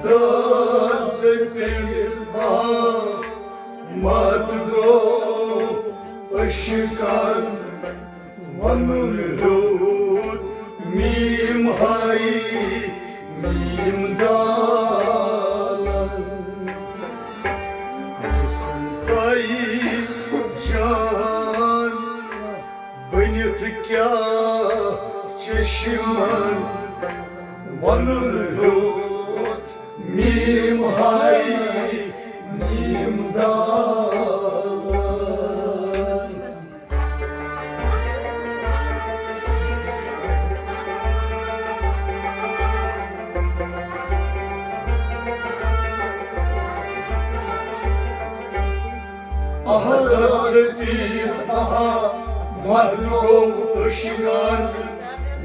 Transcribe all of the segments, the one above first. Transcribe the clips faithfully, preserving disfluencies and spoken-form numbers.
دس دٔپِتھ آمد گوٚو عشقن، وَنُن ہیوٚت میٖم ہاے میٖم دالن۔ جسم تۄہہِ جان بٔنِتھ کیٛاہ چشمن، وَنُن ہیوٚت میٖم ہاے میٖم دالن۔ احدس دٔپِتھ آمد گوٚو عشقن،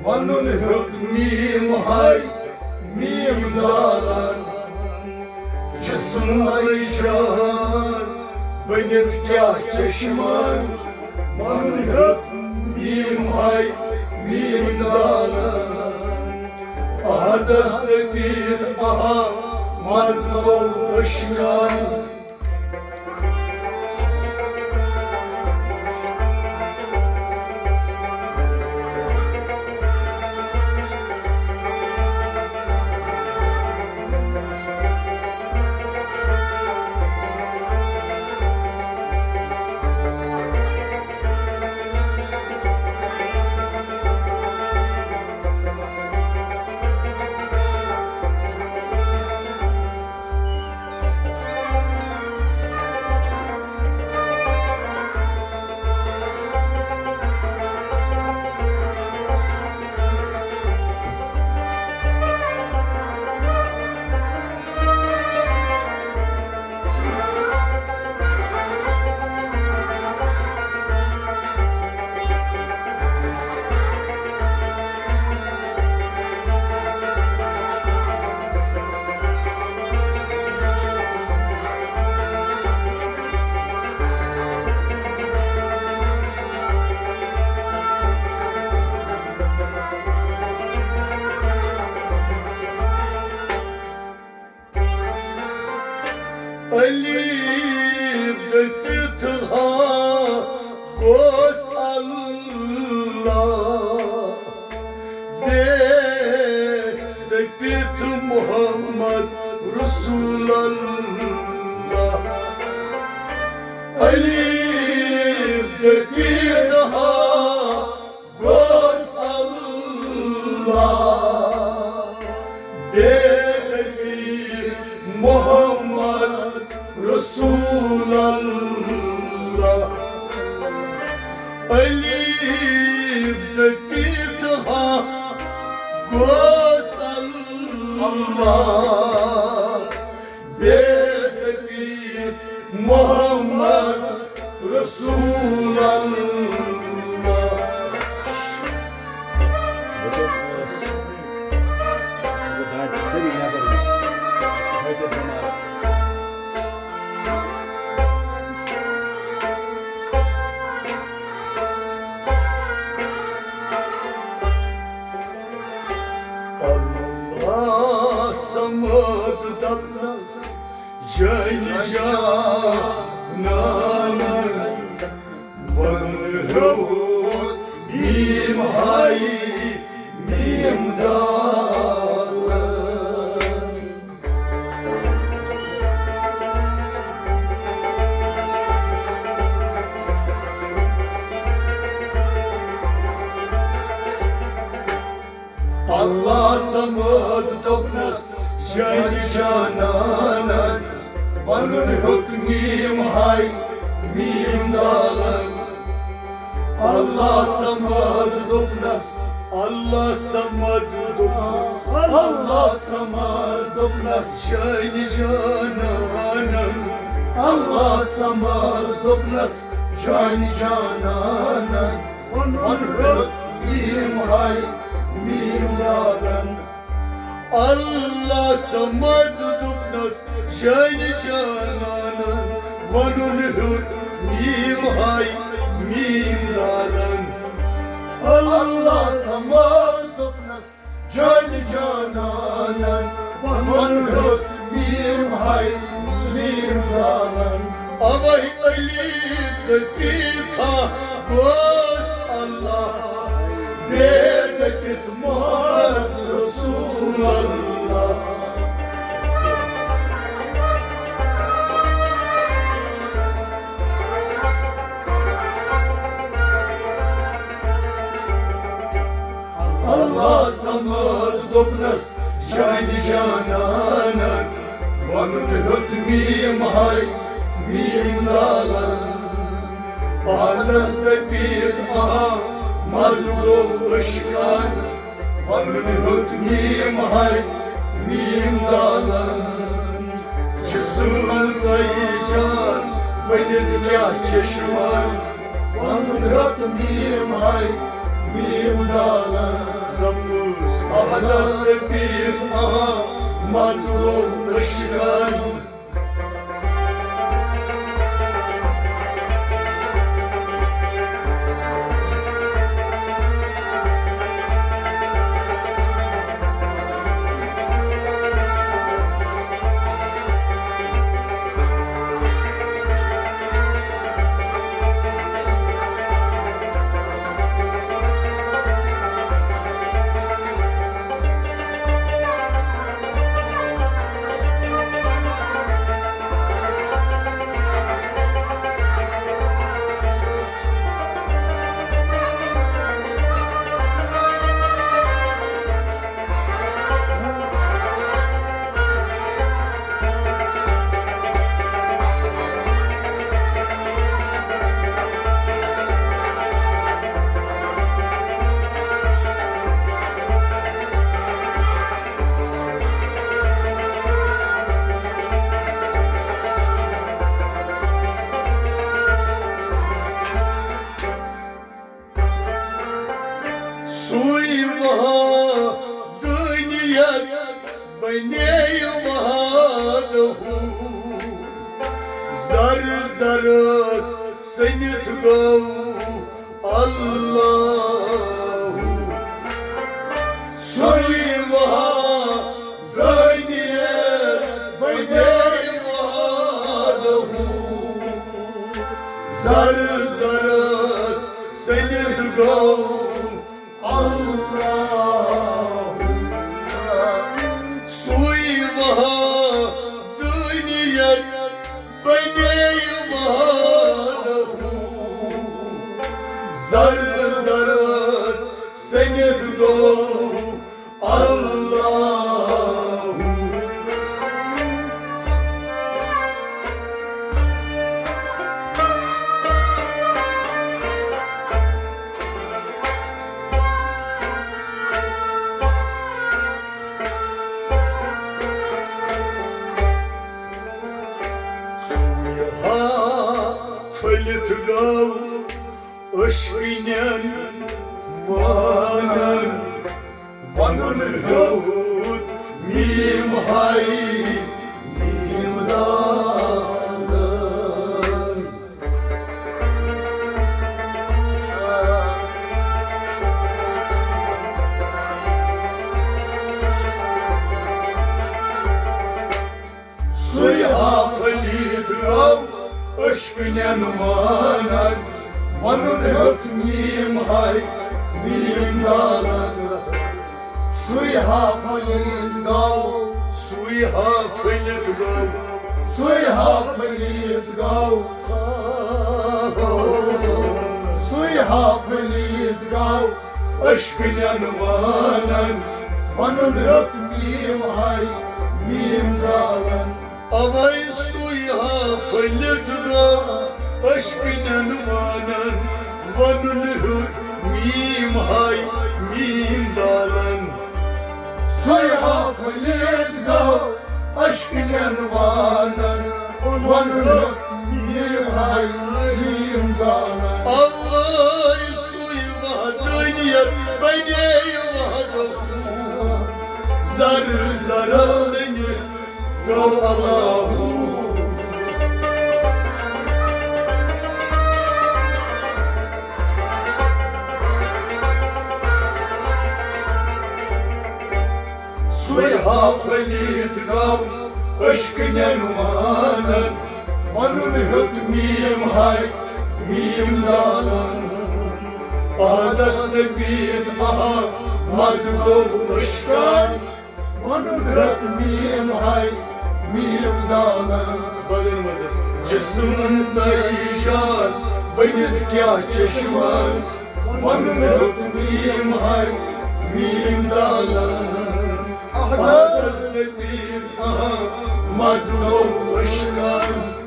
وَنُن ہیوٚت میٖم ہاے میٖم دالن۔ جسم جان بٔنِتھ کیٛاہ چشمن، وَنُن ہیوٚت میٖم ہاے میٖم دالن۔ احدس دٔپِتھ آمد گوٚو عشقن۔ الف دٔپِتھ ہا گوٚوس اللہ، بے دٔپِتھ محمد رسول اللہ۔ الف دٔپِتھ ہا گوٚوس اللہ، بے دٔپِتھ محمد رسول اللہ۔ الف دٔپِتھ ہا گوٚوس اللہ، بے دٔپِتھ محمد رسول اللہ۔ اللہ صمد دپنس جان جانانن، ونُن ہیوٚت میٖم ہاے میٖم دالن۔ اللہ صمد دوٚپنس جان جانانن، ونُن ہیوٚت میٖم ہاے میٖم دالن۔ اللہ صمد دوٚپنس، اللہ صمد دوٚپنس، اللہ صمد دوٚپنس جان جانانن۔ اللہ صمد دوٚپنس جان جانانن، ونُن ہیوٚت میٖم ہاے میٖم دالن۔ اللہ صمد دوٚپنس جان جانانن، ونُن ہیوٚت میٖم ہاے میٖم دالن۔ اللہ صمد دوٚپنس جان جانانن، ونُن ہیوٚت میم ہاے، میم دالن۔ اوے علی تہٕ پیٖتھا گوٚژھ اللہ، بیٚیہِ دٔپِتھ محمد رسول اللہ۔ اللہ صمد دوٚپنس، جانہِ جانانن، ونُن ہیوٚت میم ہاے، میم دالن۔ پانس دٔپِتھ احمد گوٚو اشکان، ونُن ہیوٚت میم ہاے، میم دالن۔ جسم تۄہہِ جان بٔنِتھ کیٛاہ چشمان، ونُن ہیوٚت میم ہاے، میم دالن۔ دوٚپُس احدس دٔپِتھ احمد گوٚو اشکان۔ سُے وحدانیت بنے وحدہ، ذرٕ ذرس سٔنِتھ گوٚو اللہ۔ سُے وحدانیت بنے وحدہ، ذرٕ ذرس سٔنِتھ گوٚو اللہ۔ سُے وحدانیت بنے وحدہ، ذرٕ ذرس سٔنِتھ گوٚو اللہ۔ سُے ہا پھٔلِتھ گوٚو عشقہٕ نٮ۪ن مانن، ونُن ہیوٚت میم ہاے، میم دالن۔ سُے ہا پھٔلِتھ گوٚو عشقہٕ نٮ۪ن مانن، ونُن ہیوٚت میم ہاے، میم دالن۔ سُے ہا پھٔلِتھ گوٚو، سُے ہا پھٔلِتھ گوٚو، سُے ہا پھٔلِتھ گوٚو، سُے ہا پھٔلِتھ گوٚو عشقہٕ نٮ۪ن مانن، ونُن ہیوٚت میم ہاے، میم دالن۔ اوے سُے ہا پھٔلِتھ گوٚو عشقہٕ نٮ۪ن مانن، ونُن ہیوٚت میم ہاے، میم دالن۔ سُے ہا پھٔلِتھ گوٚو عشقہٕ نٮ۪ن مانن، ونُن ہیوٚت میم ہاے، میم دالن۔ اوے سُے وحدانیت بنے وحدہ، ذرٕ ذرس سٔنِتھ گوٚو اللہ۔ سُے ہا پھٔلِتھ گوٚو عشقہٕ نٮ۪ن وانن، ونُن ہیوٚت میم ہاے، میم دالن۔ عہدس تہٕ بیٖت احمد گوٚو اشکان، ونُن ہیوٚت میم ہاے، میم دالن۔ بدن ودس جسم تہٕ جان، بٔنِتھ کیٛاہ چشمان، ونُن ہیوٚت میم ہاے، میم دالن۔ عہدس تہٕ بیٖت احمد گوٚو اشکان۔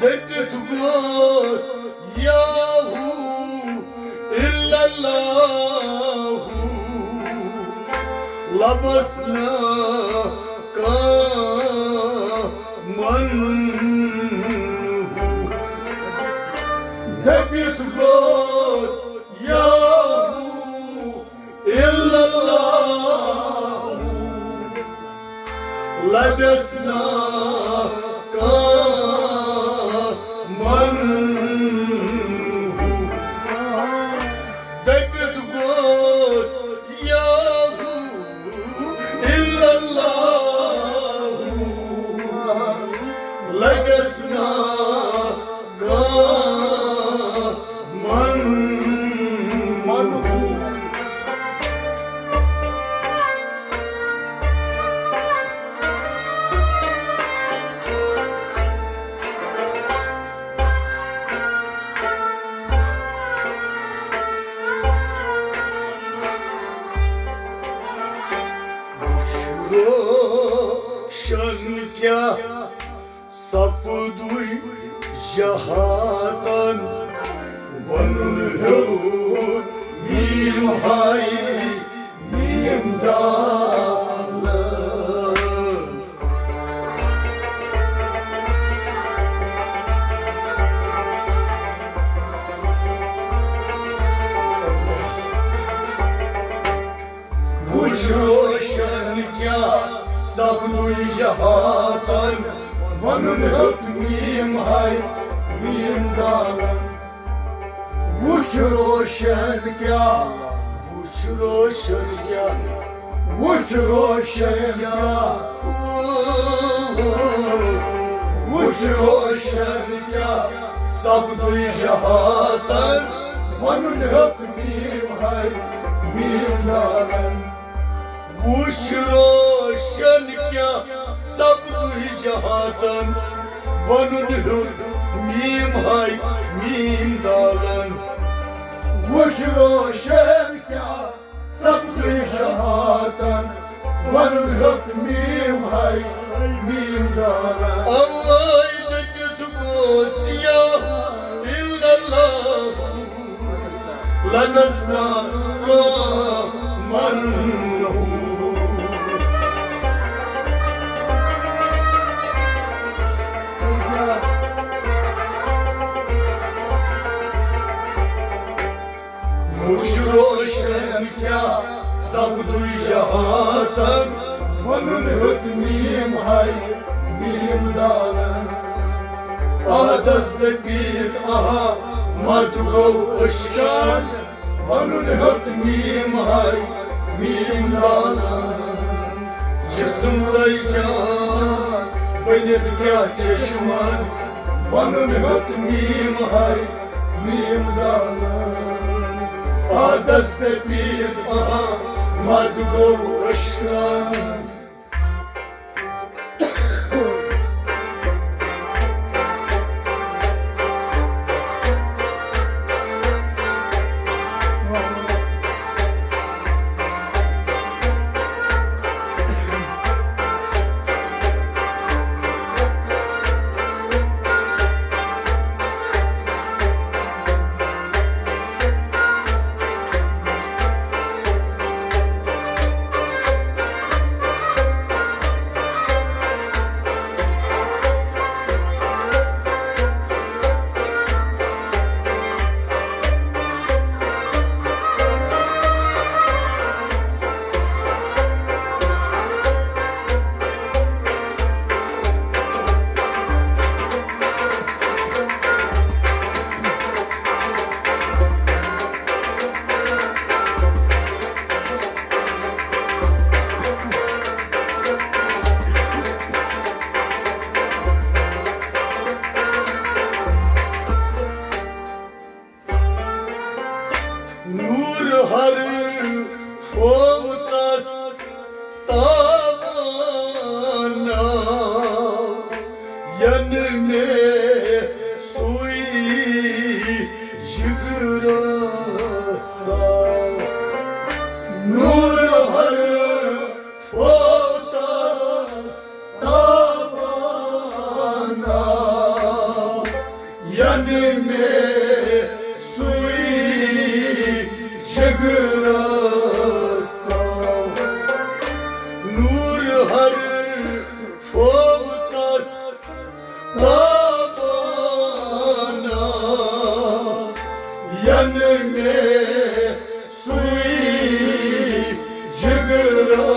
دٔپِتھ گوس یاہو الا اللہ، لبس نہ کانٛہہ منہو۔ دٔپِتھ گوس یاہو الا اللہ، لبس نہ کانٛہہ منہو۔ دٔپِتھ گوس یاہو الا اللہ، لبس نہ کانٛہہ منہو۔ وُچھ روشن کیٛاہ سپدُے جہاتن، ونُن ہیوٚت میم ہاے میم دالن۔ وُچھ روشن کیٛاہ سپدُے جہاتن، ونُن ہیوٚت میم ہاے میم دالن۔ وُچھ روشن کیٛاہ، وُچھ روشن کیٛاہ، وُچھ روشن کیٛاہ، وُچھ روشن کیٛاہ سپدُے جہاتن، ونُن ہیوٚت میم ہاے میم دالن۔ وُچھ روشن کیٛاہ سپدُے جہاتن، ونُن ہیوٚت میم ہاے میم دالن۔ وُچھ روشن کیٛاہ سپدُے جہاتن، ونُن ہیوٚت میم ہاے میم دالن۔ اوے دٔپِتھ گوس یاہو الا اللہ، لگس نہ کانٛہہ منہو۔ وُچھ روشن کیٛاہ سپدُے جہاتن، ونُن ہیوٚت میم ہاے میم دالن۔ عہدس دٔپِتھ احمد گوٚو اشکان، ونُن ہیوٚت میم ہاے میم دالن۔ جسم تہٕ جان بٔنِتھ کیٛاہ چشمان، ونُن ہیوٚت میم ہاے میم دالن۔ عہدس تہٕ پیٖت احمد گوٚو اشکن۔ نور ہر فوتس تابانا، ین میں سوئی جگرسا۔ نور ہر فوتس تابانا، ین میں سوئی جگرسا۔ نور ہر فوتس تابانا، ین میں سوئی جگرسا۔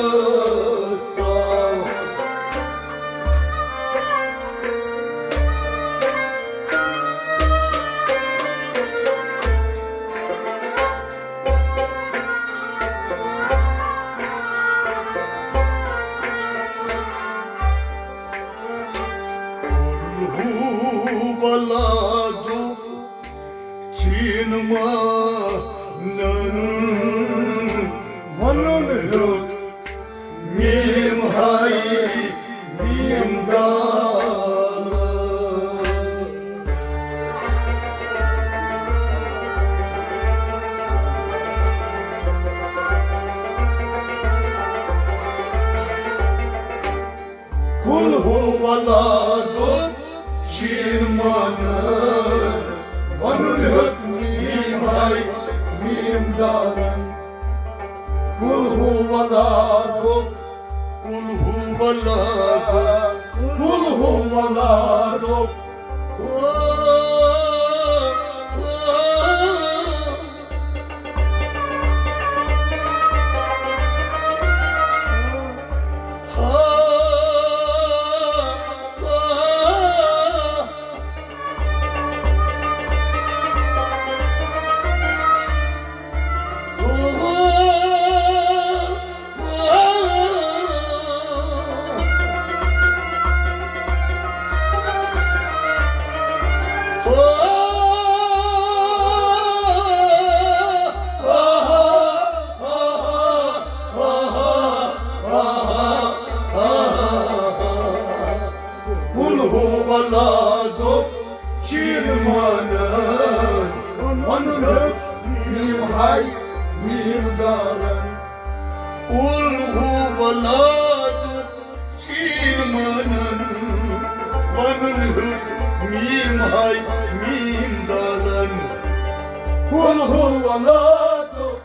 قل هو اللہ دُک چین مانن، ونُن ہیوٚت میم ہائی میم دال۔ قل هو اللہ دُک چین مانن، ونُن ہیوٚت میم ہائی میم دالن۔ قل هو اللہ دُک، قل هو اللہ دُک، قل هو اللہ دُک۔ قل هو اللہ دُک چین مانن، ونُن ہیوٚت میم ہائی میم دالن۔ قل هو اللہ دُک چین مانن، ونُن ہیوٚت میم ہائی میم دالن۔ قل هو اللہ دُک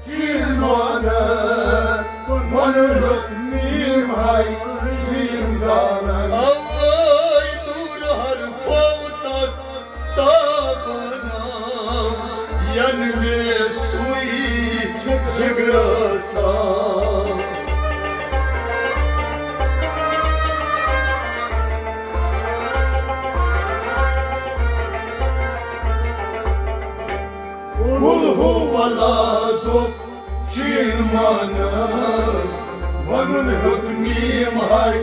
چین مانن، ونُن ہیوٚت میم ہائی میم دالن۔ اوے نور ہر فوتس تابانا، ین میں سوئی جگرسا۔ قل هو اللہ دُک چین مانن، ونُن ہیوٚت میم ہائی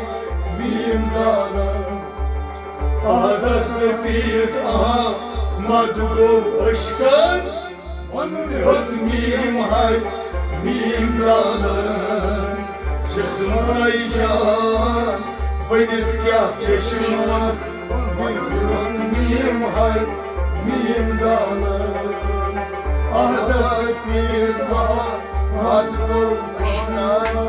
میم دالن۔ عہدس تہٕ پیٖت احمد گوٚو اشکن، پنُن ہیوٚت میم ہاے، میم دالن، جسمٲنی جان بٔنِتھ کیٛاہ چشمہٕ؟ پنُن ہیوٚت میم ہاے، میم دالن، عہدس پیٖر بہار، وعدٕ گوٚو اشناو۔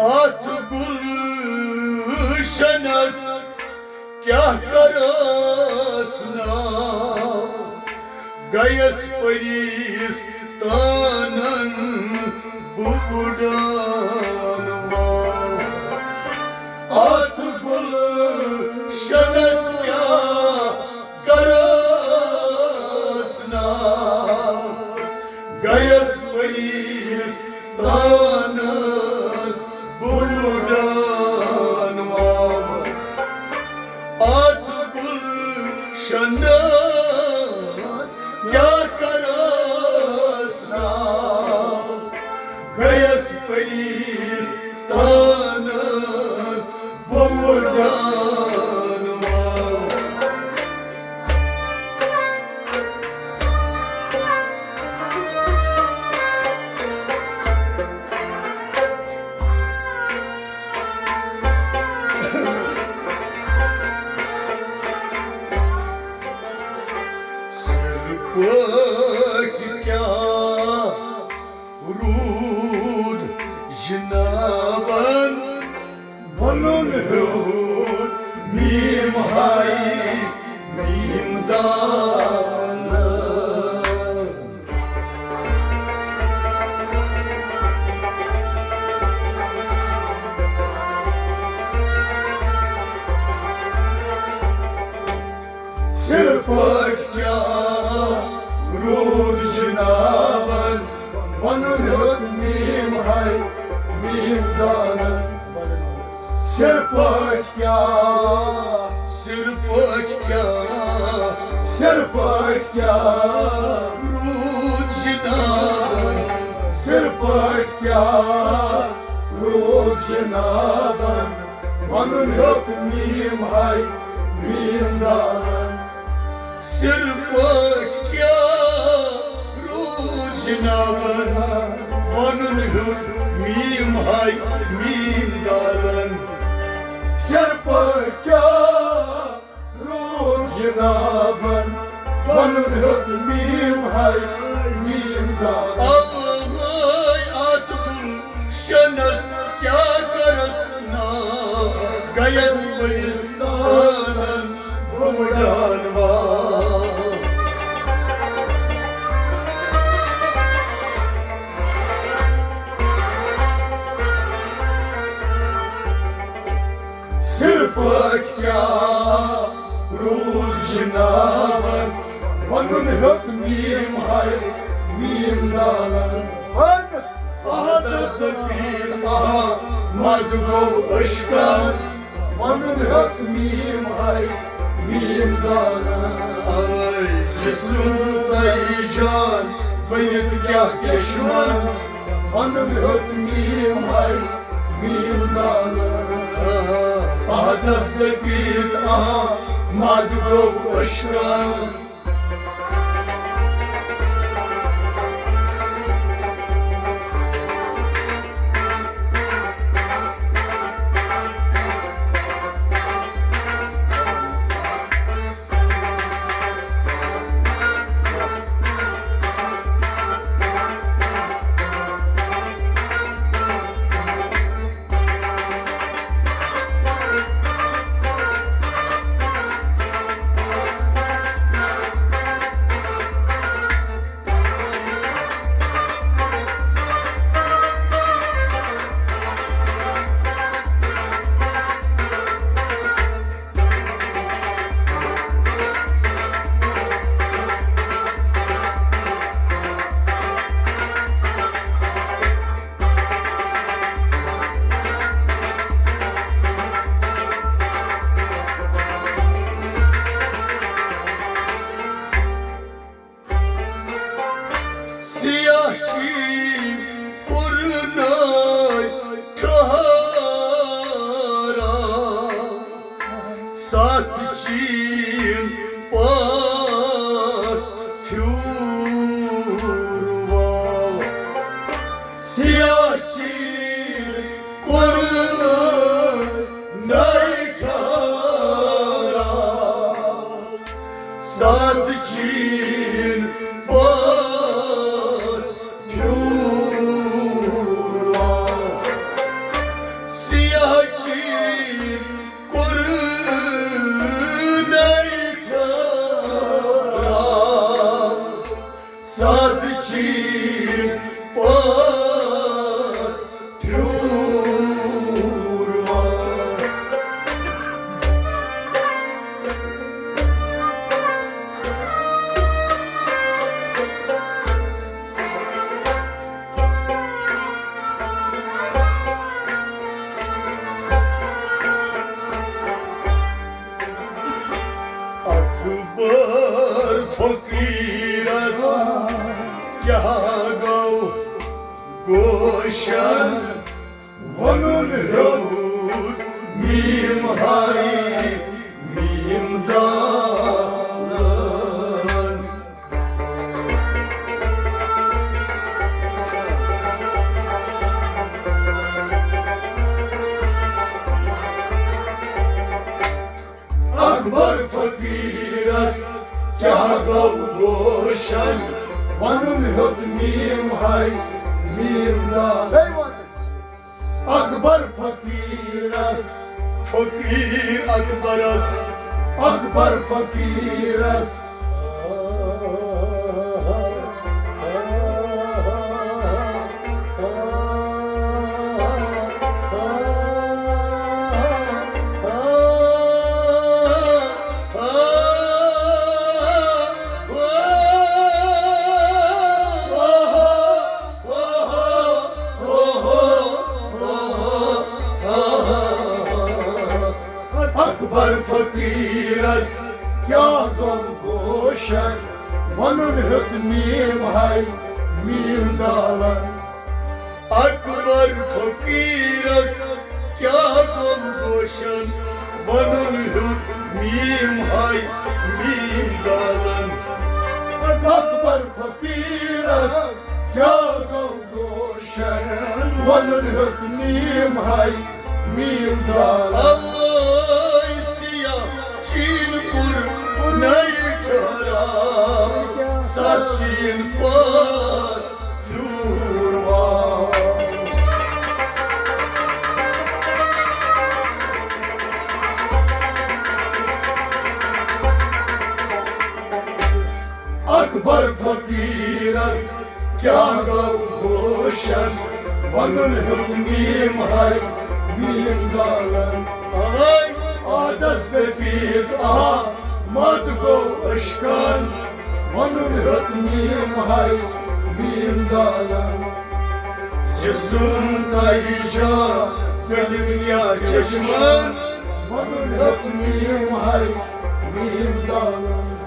اتھ گلشنس کیٛاہ کرس ناو، گیس پریس تانن بہٕ وُڈان واو۔ اتھ گلشنس کیٛاہ کرس ناو، گیس پریس تانن بہٕ وُڈان واو۔ اتھ گلشنس کیٛاہ کرس ناو، گیس پریس تانس بہٕ وُڈان واو۔ سِرٕ پٲٹھۍ کیٛاہ روٗد جنابن، وَنُن ہیوٚت میم ہاے، میم دالن۔ سِرٕ پٲٹھۍ کیٛاہ روٗد جنابن، وَنُن ہیوٚت میم ہاے، میم دالن۔ سِرٕ پٲٹھۍ کیٛاہ، سِرٕ پٲٹھۍ کیٛاہ، سِرٕ پٲٹھۍ کیٛاہ روٗد جنابن، سِرٕ پٲٹھۍ کیٛاہ روٗد جنابن، وَنُن ہیوٚت میم ہاے، میم دالن۔ سِرٕ پٲٹھۍ کیٛاہ روٗد جنابن، وَنُن ہیوٚت میم ہاے، میم دالن۔ سِرٕ پٲٹھۍ کیٛاہ روٗد جنابن، وَنُن ہیوٚت میم ہاے، میم دالن۔ اوے اتھ گلشنس کیٛاہ کرس ناو، گیس پریس تانن بہٕ وُڈان واو۔ سِرٕ پٲٹھۍ کیٛاہ روٗد جنابن، وَنُن ہیوٚت میم ہاے، میم دالن۔ عہدس پیٖر احمد گوٚو اشکان، وَنُن ہیوٚت میم ہاے، میم دالن۔ اے جسم تہٕ جان بٔنِتھ کیٛاہ چشمن، وَنُن ہیوٚت میم ہاے، میم دالن۔ عہدس پیٖر احمد گوٚو اشکان۔ ساتھ چین پتھ پھیوروا، سیاہ چین کُرنَے ٹھہراو۔ ساتھ چین پتھ پھیوروا۔ اکبر فقیرس کیٛاہ گوٚو گوشن؟ وَنُن ہیوٚت میم ہاے میم دالن۔ اکبر فقیرس کیٛاہ گوٚو گوشن؟ وَنُن ہیوٚت میم ہاے میم دالن۔ اکبر فقیرس، فقیر اکبرس، اکبر فقیرس۔ اکبر فقیرس کیٛاہ گوٚو گوشن؟ وَنُن ہیوٚت میم ہاے میم دالن۔ اکبر فقیرس کیٛاہ گوٚو گوشن؟ وَنُن ہیوٚت میم ہاے میم دالن۔ اکبر فقیرس کیٛاہ گوٚو گوشن؟ وَنُن ہیوٚت میم ہاے میم دالن۔ اوے سیاہ چین کُرنَے ٹھہراو، ساتھ چین پتھ پھیوروا۔ اکبر فقیرس کیٛاہ گوٚو گوشن؟ وَنُن ہیوٚت میم ہاے میم دالن۔ آدس پہ پیٖت آ مت گوٚو اشکن، وَنُن ہیوٚت میم ہاے میم دالن۔ جسم تاہی جا کٔلِتھ کیٛاہ چشمن، وَنُن ہیوٚت میم ہاے میم دالن۔